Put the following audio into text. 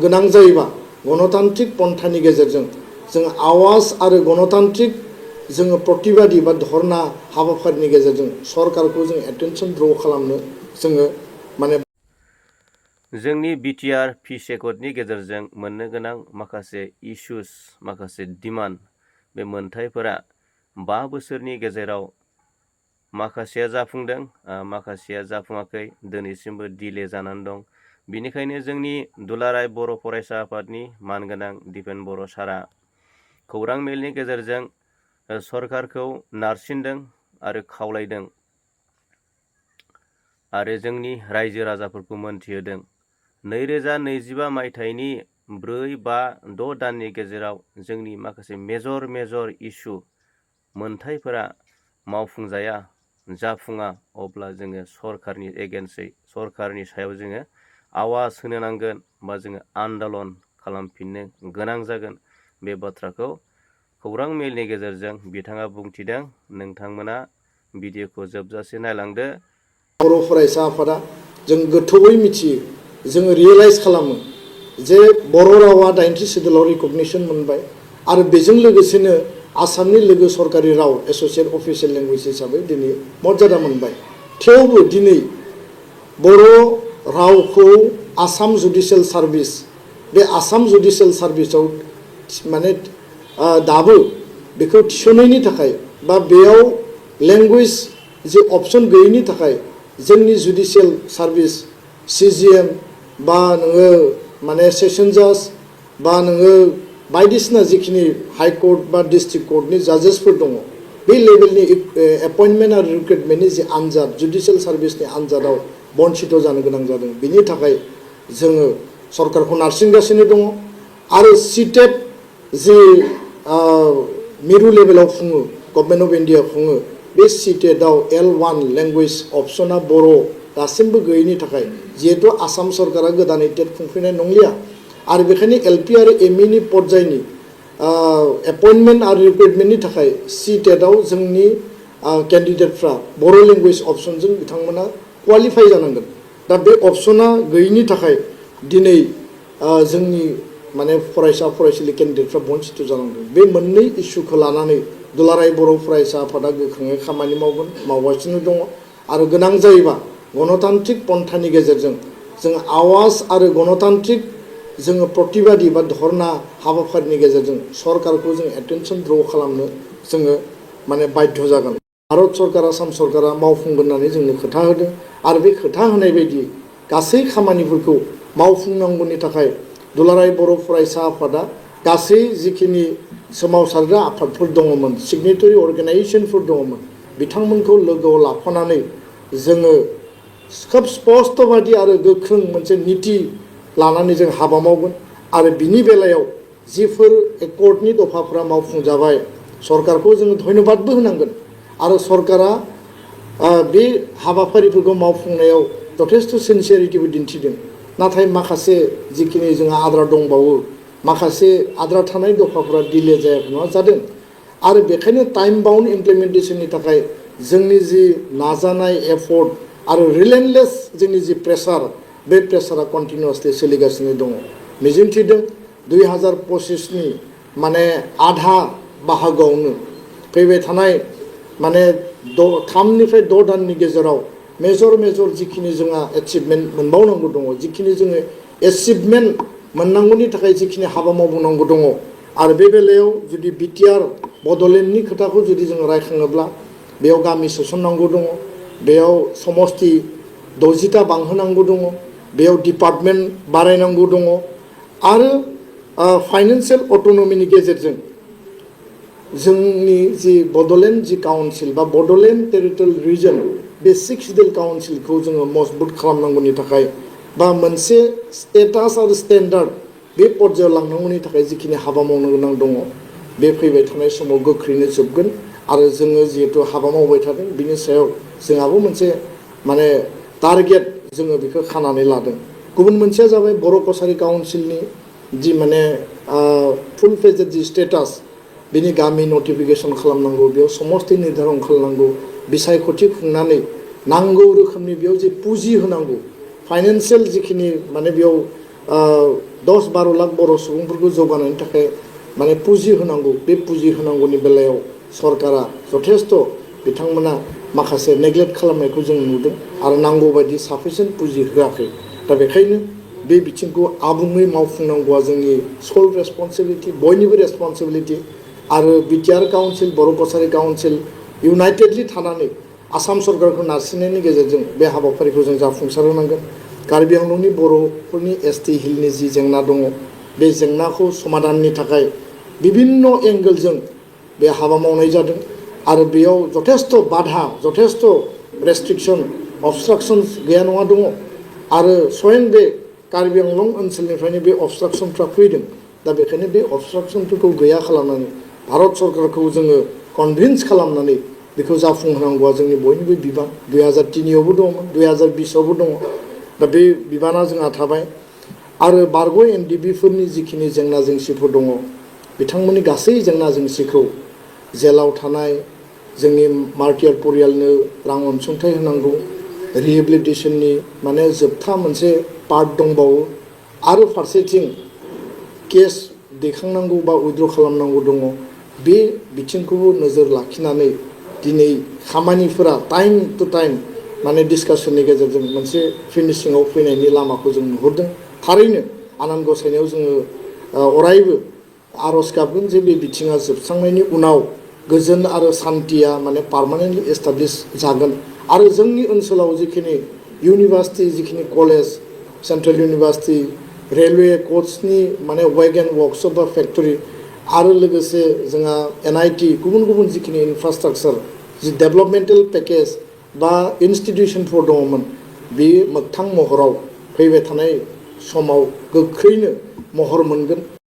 गोनां जायोबा गणतान्त्रिक पन्थानि गेजेरजों जों आवाज आरो गणतान्त्रिक जोङो प्रतिबादि बा धरना हाबाफारिनि गेजेरजों सरकारखौ जों एटेनसन ड्र खालामनो जोङो माने जोंनि बिटिआर पि सेक्टनि गेजेरजों मोननो गोनां माखासे इस्युस माखासे डिमान्ड बे मोनथायफोरा 5 बोसोरनि गेजेराव माखासेया जाफुंदों माखासेया जाफुङाखै दिनैसिमबो डिले जानानै दं। बिनिखायनो जोंनि दुलाराय बर' फरायसा आफादनि मानगोनां दिपेन बर' सारा खौरां मेलनि गेजेरजों सरकारखौ नारसिनदों आरो खावलायदों आरो जोंनि रायजो राजाफोरखौ मोनथिहोदों 2025 मायथाइनि 4, 5, 6 दाननि गेजेराव जोंनि माखासे मेजर इस्यु मोनथायफोरा मावफुंजाया जाफुङा अब्ला जोङो सरकारनि एगेन्स्टै सरकारनि सायाव जोङो आवाज होनो नांगोन बा जोङो आन्दलन खालामफिननो गोनां जागोन। बे बाथ्राखौ खौरां मेलनि गेजेरजों बिथाङा बुंथिदों। नोंथांमोना भिडिअखौ जोबजासे नायलांदो। बर' फरायसा आफादा जों गोथौयै मिथियो जोङो रियेलाइज खालामो जे बर' रावा 80 सिडुलाव रिकगनिसन मोनबाय आरो बेजों लोगोसेनो आसामनि लोगो सरकारि राव एस'सिएट अफिसियेल लेंगुवेज हिसाबै दिनै मर्यादा मोनबाय। थेवबो दिनै बर' रावखौ आसाम जुडिशियेल सार्भिस बे आसाम जुडिशियेल सार्भिसाव माने दाबो बेखौ थिसननायनि थाखाय बा बेयाव लेंगुवेज जे अपसन गैयैनि थाखाय जोंनि जुडिशियेल सार्भिस CGM बा नोङो माने सेसन जाज बा नोङो बायदिसिना जिखिनि हाइकर्ट बा डिस्ट्रिक्ट कर्टनि जाजेसफोर दङ बे लेभेलनि एपइन्टमेन्ट आरो रिक्रुटमेन्टनि जे आनजाद जुडिशियेल सार्भिसनि आनजादाव बन्सित जानो गोनां जादों। बिनि थाखाय जोङो सरकारखौ नारसिनगासिनो दङ आरो सिटेट जे मिरु लेभेलाव खुङो गभर्नमेन्ट अफ इन्डिया खुङो बे सिटेटआव L1 लेंगुवेज अपसना बर' दासिमबो गैयैनि थाखाय जिहेतु आसाम सरकारा गोदानै टेट खुंफैनाय नंलिया आरो बेखायनो LP आरो ME पर्यायनि एपइन्टमेन्ट आरो रिक्रुटमेन्टनि थाखाय सिटेटआव जोंनि केन्डिडेटफ्रा बर' लेंगुवेज अपसनजों बिथांमोना क्वालिफाइ जानांगोन। दा बे अपसना गैयैनि थाखाय दिनै जोंनि माने फरायसा फरायसुलि केन्डिडेटफ्रा बन्सित जानांदों। बे मोननै इस्युखौ लानानै दुलाराय बर' फरायसा आफादा गोख्रोङै खामानि मावगासिनो दङ आरो गोनां जायोबा गणतान्त्रिक पन्थानि गेजेरजों जों आवाज आरो गणतान्त्रिक जोङो प्रतिबादि बा धरना हाबाफारिनि गेजेरजों सरकारखौ जों एटेनसन ड्र खालामनो जोङो माने बाध्य जागोन। भारत सरकार आसाम सरकारा मावफुंगोन होननानै जोंनो खोथा होदों आरो बे खोथा होनाय बायदि गासै खामानिफोरखौ मावफुंनांगौनि थाखाय दुलाराय बर' फरायसा आफादा गासै जिखिनि सोमावसारग्रा आफादफोर दङमोन सिगनेटरि अर्गेनाइजेसनफोर दङमोन बिथांमोनखौ लोगोआव लाफानानै जोङो खोब स्पष्टबादि आरो गोख्रों मोनसे नीति लानानै जों हाबा मावगोन आरो बिनि बेलायाव जिफोर एकर्डनि दफाफोरा मावफुंजाबाय सरकारखौ जोङो धन्यबादबो होनांगोन आरो सरकारा बे हाबाफारिफोरखौ मावफुंनायाव जथेस्थ' सिनसियारिटिबो दिन्थिदों। नाथाय माखासे जिखिनि जोंहा आद्रा दंबावो माखासे आद्रा थानाय दफाफोरा डिले जायाखै नङा जादों आरो बेखायनो टाइम बाउन्ड इमप्लिमेन्टेसननि थाखाय जोंनि जि नाजानाय एफर्ट आरो रिलेन्टलेस जोंनि जि प्रेसार बे प्रेसारा कन्टिनिउसलि सोलिगासिनो दङ। मिजिंथिदों 2025नि माने आधा बाहागोआवनो फैबाय थानाय माने 3 निफ्राय 6 दाननि गेजेराव मेजर जिखिनि जोंहा एचिभमेन्ट मोनबावनांगौ दङ जिखिनि जोङो एचिभमेन्ट मोननांगौनि थाखाय जिखिनि हाबा मावनांगौ दङ आरो बे बेलायाव जुदि बिटिआर बड'लेण्डनि खोथाखौ जुदि जोङो रायखाङोब्ला बेयाव गामि सोसननांगौ दङ बेयाव समस्ति 60टा बांहोनांगौ दङ बेयाव डिपार्टमेन्ट बारायनांगौ दङ आरो फाइनान्सियेल अट'नमिनि गेजेरजों जोंनि जि बड'लेण्ड जि काउन्सिल बा बड'लेण्ड टेरिटरियेल रिजन बे 6 सिडुल काउन्सिलखौ जोङो मजबुत खालामनांगौनि थाखाय बा मोनसे स्टेटास आरो स्टेन्डार्ड बे पर्यायाव लांनांगौनि थाखाय जिखिनि हाबा मावनो गोनां दङ बे फैबाय थानाय समाव गोख्रैनो जोबगोन आरो जोङो जिहेतु हाबा मावबाय थादों बिनि सायाव जोंहाबो मोनसे माने टारगेट जोङो बेखौ खानानै लादों। गुबुन मोनसेया जाबाय बर' कसारि काउन्सिलनि जि माने फुल फेजेड जि स्टेटास बिनि गामि नटिफिकेसन खालामनांगौ बेयाव समस्ति निर्धारन खालामनांगौ बिसायख'थि खुंनानै नांगौ रोखोमनि बेयाव जे पुजि होनांगौ फाइनान्सियेल जिखिनि माने बेयाव 10-12 लाख बर' सुबुंफोरखौ जौगानायनि थाखाय माने पुजि होनांगौ बे पुजि होनांगौनि बेलायाव सरकारा जथेस्थ' बिथांमोना माखासे नेग्लेक्ट खालामनायखौ जों नुदों आरो नांगौ बायदि साफिसियेन्ट पुजि होआखै दा बेखायनो बे बिथिंखौ आबुङै मावफुंनांगौआ जोंनि सल रेसपन्सिबिलिटि बयनिबो रेसपन्सिबिलिटि आरो बिटिआर काउन्सिल बर' कसारि काउन्सिल इउनाइटेडलि थानानै आसाम सरकारखौ नारसिननायनि गेजेरजों बे हाबाफारिखौ जों जाफुंसार होनांगोन कार्बि आंलंनि बर'फोरनि एसटि हिलनि जि जेंना दङ बे जेंनाखौ समाधाननि थाखाय बिभिन्न एंगोलजों बे हाबा मावनाय जादों आरो बेयाव जथेस्थ' बाधा जथेस्थ' रेस्ट्रिक्सन अबस्ट्राक्सन्स गैया नङा दङ आरो स्वयं बे कार्बि आंलं ओनसोलनिफ्रायनो बे अबस्ट्राक्सनफ्रा फैदों दा बेखायनो बे अबस्ट्राक्सनफोरखौ गैया खालामनानै भारत सरकारखौ जोङो कनभिन्स खालामनानै बेखौ जाफुंहोनांगौआ जोंनि बयनिबो बिबान 2003आवबो दंमोन 2020आवबो दङ दा बे बिबाना जोंहा थाबाय आरो बारग' एनडिबिफोरनि जिखिनि जेंना जेंसिफोर दङ बिथांमोननि गासै जेंना जेंसिखौ जेलाव थानाय जोंनि मार्टियार परियालनो रां अनसुंथाइ होनांगौ रिहेबिलिटेसननि माने जोबथा मोनसे पार्ट दंबावो आरो फारसेथिं केस दैखांनांगौ बा उइद्र' खालामनांगौ दङ बे बिथिंखौबो नोजोर लाखिनानै दिनै खामानिफोरा टाइम टु टाइम माने डिसकासननि गेजेरजों मोनसे फिनिशिङाव फैनायनि लामाखौ जों नुहुरदों थारैनो आनान गसाइनायाव जोङो अरायबो आर'ज गाबगोन जे बे बिथिङा जोबस्रांनायनि उनाव गोजोन आरो सान्थिया माने पार्मानेन्टलि एस्टाब्लिश जागोन आरो जोंनि ओनसोलाव जिखिनि इउनिभार्सिटि जिखिनि कलेज सेन्ट्रेल इउनिभार्सिटि रेलवे कोचनि माने वेगन वर्कशप बा फेक्टरि आरो लोगोसे जोंहा NIT गुबुन गुबुन जिखिनि इनफ्रास्ट्राक्चार जि डेभेलपमेन्टेल पेकेज बा इनस्टिटिउसनफोर दङमोन बे मोगथां महराव फैबाय थानाय समाव गोख्रैनो महर मोनगोन